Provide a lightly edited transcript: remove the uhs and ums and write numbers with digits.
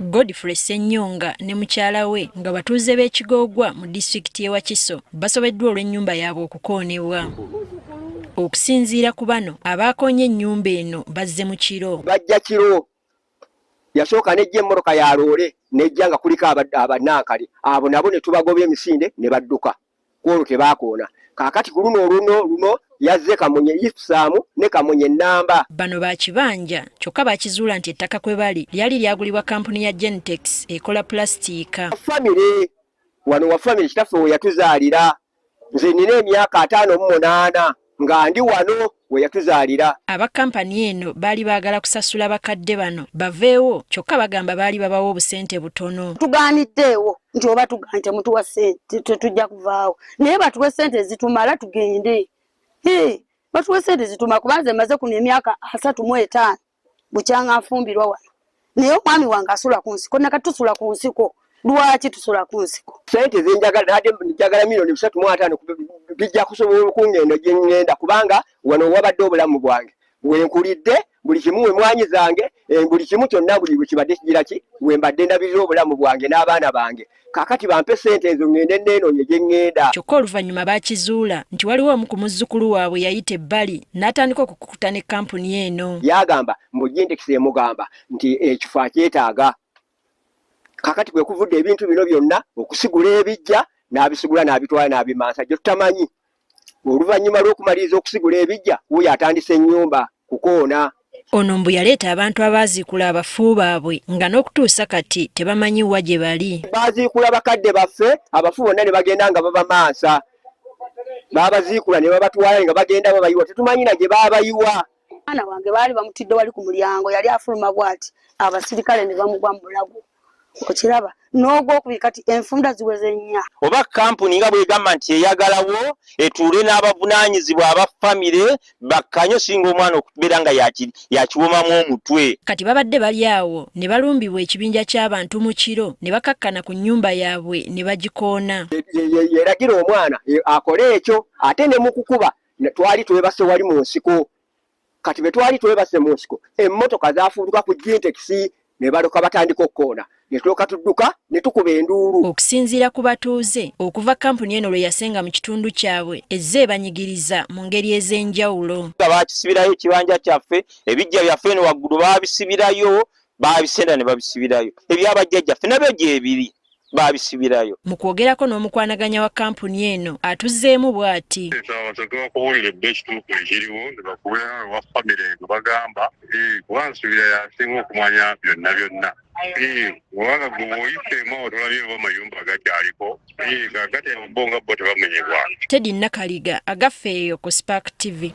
Godfrey Ssenyonga ne mukyala we nga batuuze b'e Kigoogwa mu disitulikiti y'e Wakiso basobeddwa olw'ennyumba yaabwe okukoonebwa. Okusinziira ku bano, abaakoonye ennyumba eno bazze mu kiro. Bajja kiro, yasooka n'ejja emmotoka ya loole n'ejja nga kuliko abannankale abo nabo ne tubagoba emisinde ne badduka. Kwolwo tebaakoona. Kaakati ku luno oluno luno yazze kamunye ipsaamu ne kamunye nnamba. Bano ba kibanja kyokka baakizuula nti ettaka kwe bali lyali lyagulibwa kkampuni ya Gentex ekola pulasitiika. Famire wano wa famire kitaffe we yatuzaalira. Nze nnina emyaka 58 nga ndi wano we yatuzaalira. Aba kkampani eno baali baagala kusasula bakadde bano baveewo kyokka bagamba baali babawa obusente butono. Tugaaniddeewo nti oba tugaanye temutuwa ssente tetujja kuvaawo naye batuwe ssente ezitumala tugende. Batuwe ssente ezitumala kuba nze mmaze kuno emyaka 35 bukyanga nfumbirwa wano naye omwami wange asula ku nsiko nakati tusula ku nsiko. Lwaki tusula ku nsiko? Ssente zenjagala njagala 350,000,000 bijja kusobola okungenda gye ŋŋenda kubanga wano wabadde obulamu bwange wenkulidde buli kimu wemwanyi zange buli kimu kyonna buli bwe kibadde kigira ki we mbadde ndabirira obulamu bwange n'abaana bange. Kaakati bampe ssente ezo ŋŋende nneenoonye gye ŋŋenda. Kyokka oluvannyuma baakizuula nti waliwo omu ku muzzukulu waabwe yayita ebbali n'atandika okukukuta ne kkampuni eno. Yagamba mbu Gentex emugamba nti ekifo akyetaaga. Kaakati kwe kuvudde ebintu bino byonna okusigula ebijja n'abisigula n'abitwala n'abimansa gye tutamanyi. Oluvannyuma lw'okumaliriza okusigula ebijja, wuuyo atandise ennyumba kukoona. Ono mbu yaleeta abantu abaaziikula abafu baabwe nga n'okutuusa kati tebamanyi wa gye bali. Baaziikula bakadde baffe abafu bonna ne bagenda nga babamansa. Baabaziikula ne babatwala nga bagenda babayiwa, tetumanyi na gye baabayiwa. Omwana wange baali bamutidde wali ku mulyango, yali afuluma bw'ati abasirikale ne bamugwa mu bulago. Okiraba n'ogwokubiri kati enfunda ziweze nnya. Oba kkampuni nga bw'egamba nti eyagalawo etuule n'abavunaanyizibwa aba famire bakkanye osinga omwana okubeera nga yakiwomamu omutwe. Kati babadde bali awo ne balumbibwa ekibinja ky'abantu mu kiro ne bakakkana ku nnyumba yaabwe ne bagikoona. Yeragira omwana akole ekyo ate ne mu kukuba twali twebase wali mu nsiko. Kati bwe twali twebase mu nsiko emmotoka zaafuutuka ku Gintex ne balyoka batandika okukoona ne tulyoka tudduka ne tukuba enduulu. Okusinziira ku batuuze, okuva kkampuni eno lwe yasenga mu kitundu kyabwe ezze ebanyigiriza mu ngeri ez'enjawulo. Nga baakisibirayo ekibanja kyaffe, ebiggya byaffe eno waggulu baabisibirayo, baabisenda ne babisibirayo, ebya bajjajjaffe nabyo gyebiri. Baabisibirayo. Mu kwogerako n'omukwanaganya wa kkampuni eno atuzzeemu bw'ati. Basooke bakubuulire bo ekituufu ekiriwo ne bakubeera owa famire gwe bagamba, kuba nsuubira y'asinga okumanya byonna byonna. Kubanga gwe bw'oyiseemu awo tolabye oba amayumba gakyaliko, kaakati abo bo nga bo tebamenyebwa. Teddy Nakaliga, Agaffe eyo ku Spark TV.